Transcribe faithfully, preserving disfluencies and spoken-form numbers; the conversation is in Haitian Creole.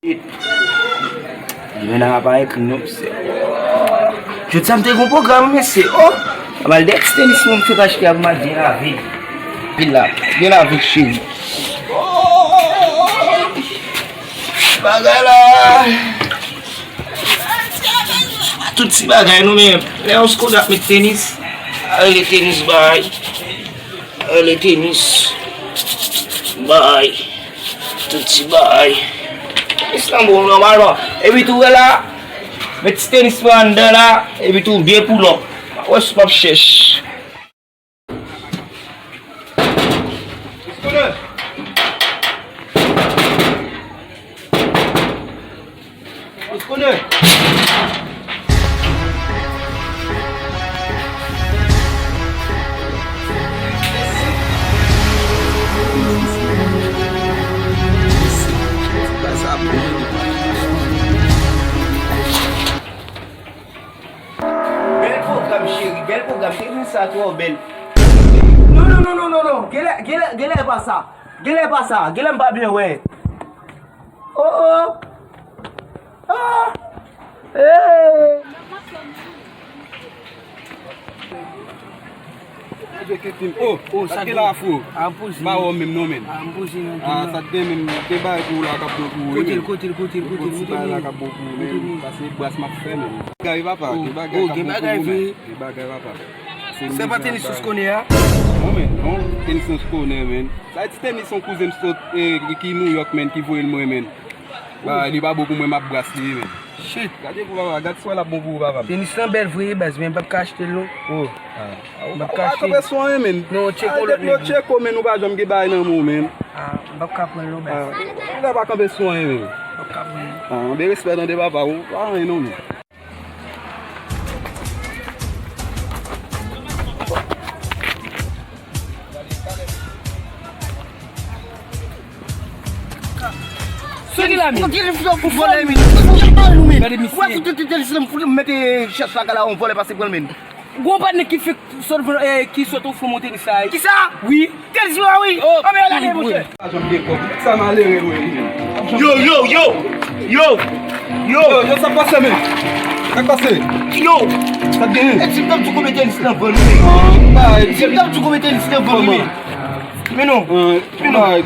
Li menm nan aparèy krim non, mesye. Jodi sa m te gon pwogram, mesye. Oh! Mwen al dèyè ti tenis mwen, m fèk achte a pou m al byen lave l. Vin la, byen lave l, cheri. Oh! Bagay la. Tout ti bagay nou menm. Lè yon skoda ap met tenis, ale tenis bay. Ale tenis bay. Tout ti bay. Tenis lan bon nòmalman. Epi tou wè la, met ti tenis mwen anndan la, epi tou byen pull up. Wè si w p ap chèch. Bèl pwogram, cheri, bèl pwogram. Cheri, sa twò bèl. Non, non, non, non, non, non. Genlè, genlè, genlè pa sa. Genlè pa sa. Genlè m pa byen wè. Oh, oh. Ah. Hey. Adye, Ketim. Oh, oh, sa t gen la, fo. A, m poze. M pa wè w menm non, menm. A, m poze nan. A, sa t gen menm, gen bagay pou ou la k ap bon pou ou, wi, menm. Kote l, kote l, kote l, kote l, montre m. Gen bagay la k ap bon pou ou, menm. Pase bras m ap fè, menm. Gen bagay, papa, gen bagay k ap bon pou ou, menm. Gen bagay, papa. Se pa tenis sou konè a? Non, menm, non, tenis sou konè, menm. Sa e ti tenis yon kouzen m sot, eh, ki New York, menm, ki voye l mwen, menm. Ba, li pa bon pou mwen, m ap bras li, menm. Shit. Gade pou papa, gad si w wè l ap bon pou ou, papa. Tenis lan bèl vre, baz, men m p ap ka achte l, non. Oh. M p ap ka achte. Ou pa kanpe sou anyen, menm. Non, tcheko lòt nèg. Depi yo tcheko, menm, ou pa janm gen bagay nan men w, menm. Ah, m p ap ka pran l, non, baz. Ah, ou pa kanpe sou anyen, menm. M p ap ka pran l. Ah, anben respè tande, papa, ou pa anyen, non, menm. Soti la, men. Gade misye. Wè, fout tenis lan, fout mete chèch la, gala, yon vòlè pase pran l, men. Gon patnè ki fèk sot, eh, ki sot ou fè monte tenis la, eh. Kisa? Wi. Tenis la, wi. Oh, anben, gade, monchè. Pa janm gen kòb. Sa malere, wi. Yo, yo, yo. Yo. Yo. Yo, yo, sa pase, men? Sa pase? Yo. Sa genyen? E si m t ap di w konbyen tenis nan vann, wi. Ah, ba, e si m t ap di w konbyen tenis nan vann, wi. Men non. Ah, men non.